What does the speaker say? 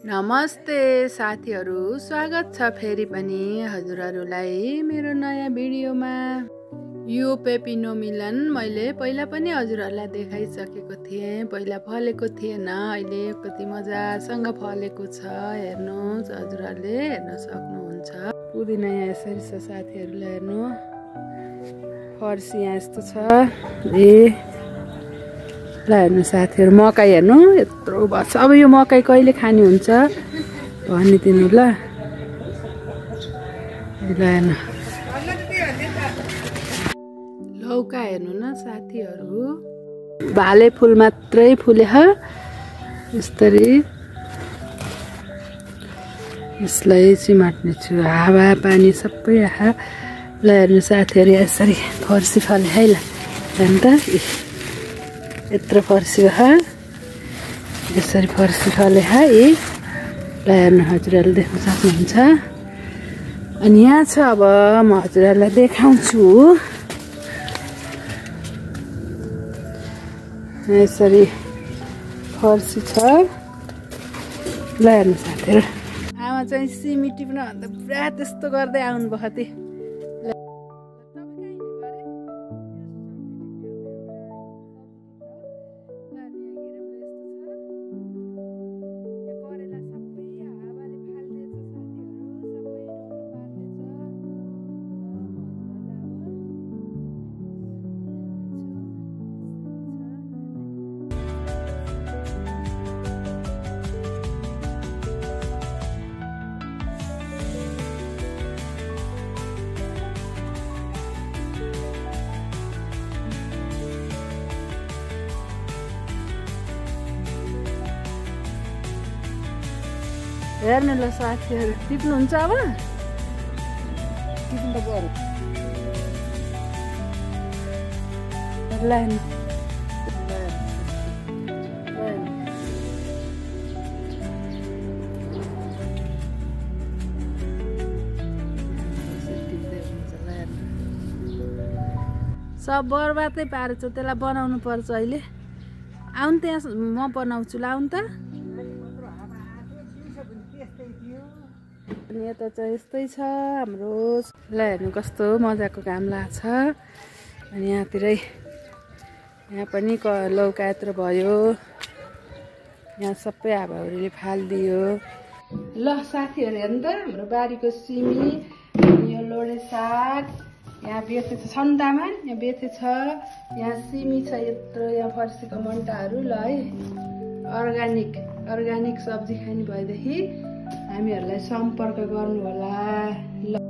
नमस्ते साथीहरू, स्वागत छ फेरि पनि हजुरहरूलाई मेरो नयाँ भिडियोमा। यो पेपिनो मिलन मैले पहिला पनि हजुरहरूलाई देखाइसकेको थिएँ। पहिला फलेको थिएन, अहिले कति मजासँग फलेको छ। हेर्नुहोस्, हजुरहरूले हेर्न सक्नुहुन्छ। पुदिना यहाँ यसरी छ साथीहरूलाई, हेर्नु। फर्सी यहाँ यस्तो छ। ल हेर्नु साथीहरू, मकै हेर्नु यत्रो भएछ। अब यो मकै कहिले खाने हुन्छ भनिदिनु ल। हेर्नु लौका हेर्नु न साथीहरू, भाले फुल मात्रै फुले यसरी। यसलाई चिमाट्ने छु, हावा पानी सबै आहा। ल हेर्नु साथीहरू, यसरी फर्सी फले है। ल हेर्नु त, यत्रो फर्सी यसरी फर्सी फले ल हेर्नु, हजुरहरूले देख्न सक्नुहुन्छ। अनि यहाँ छ, अब म हजुरहरूलाई देखाउँछु। यसरी फर्सी छ। ल हेर्नु साथीहरू, आमा चाहिँ सिमी टिप्न भन्दा पुरा त्यस्तो गर्दै आउनु भएको थिएँ। हेर्नु ल साथीहरू, टिप्नुहुन्छ अब? टिप्नु त पर्यो। ल हेर्नु, सब बर्बादै पारेछ। त्यसलाई बनाउनु पर्छ अहिले। आउनु त्यहाँ, म बनाउँछु। ल आउनु त। अनि यता चाहिँ यस्तै छ हाम्रो। ल हेर्नु कस्तो मजाको काम लाग्छ। अनि यहाँतिरै यहाँ पनि लौका यत्रो भयो। यहाँ सबै हावाहुरीले फालिदियो। ल साथीहरू हेर्नु त, हाम्रो बारीको सिमी, यो लोडे साग, यहाँ बेथे छ सन्तामा, यहाँ बेथे छ, यहाँ सिमी छ यत्रो, यहाँ फर्सीको मन्टाहरू। ल है, अर्ग्यानिक सब्जी खाने भएदेखि हामीहरूलाई सम्पर्क गर्नु होला। ल